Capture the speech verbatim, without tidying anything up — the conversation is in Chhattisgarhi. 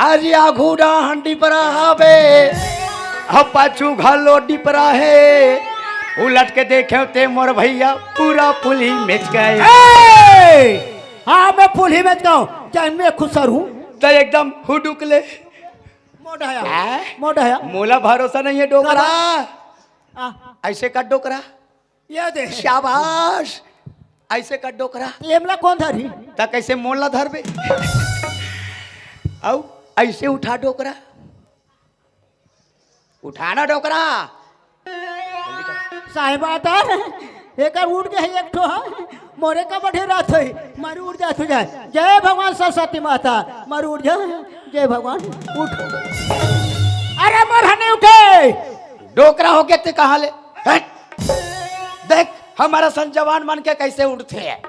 अरे आघू डाहन डिपरा हावे, अब पाछू घलो डिपरा हे। उलट के देखे ते मोर भैया पूरा पुली मेच गए। ए! हाँ, मैं पुली मेच गया हूँ। क्या मैं खुसर हूँ? तो एकदम हुडुक ले। मोडया। हैं? मोडया। मोला भरोसा नहीं है डोकरा। आ, ऐसे कर डोकरा। ये दे। शाबाश। ऐसे कर डोकरा। एमला कौन धरी? त कैसे मोला धरबे? आऊ ऐसे उठा डोकरा। उठाना डोकरा। साहेब आता, एकर उठ गए एक ठो, मोरे का बढ़े रात होई, मारी उठ जा, तू जाए। जय भगवान सरस्वती माता, मारी उठ जा। जय भगवान, उठ। अरे मोर हने उठे। डोकरा होके ते कहाँ ले? हट। देख, हमारा सन जवान मन के कैसे उठते हैं।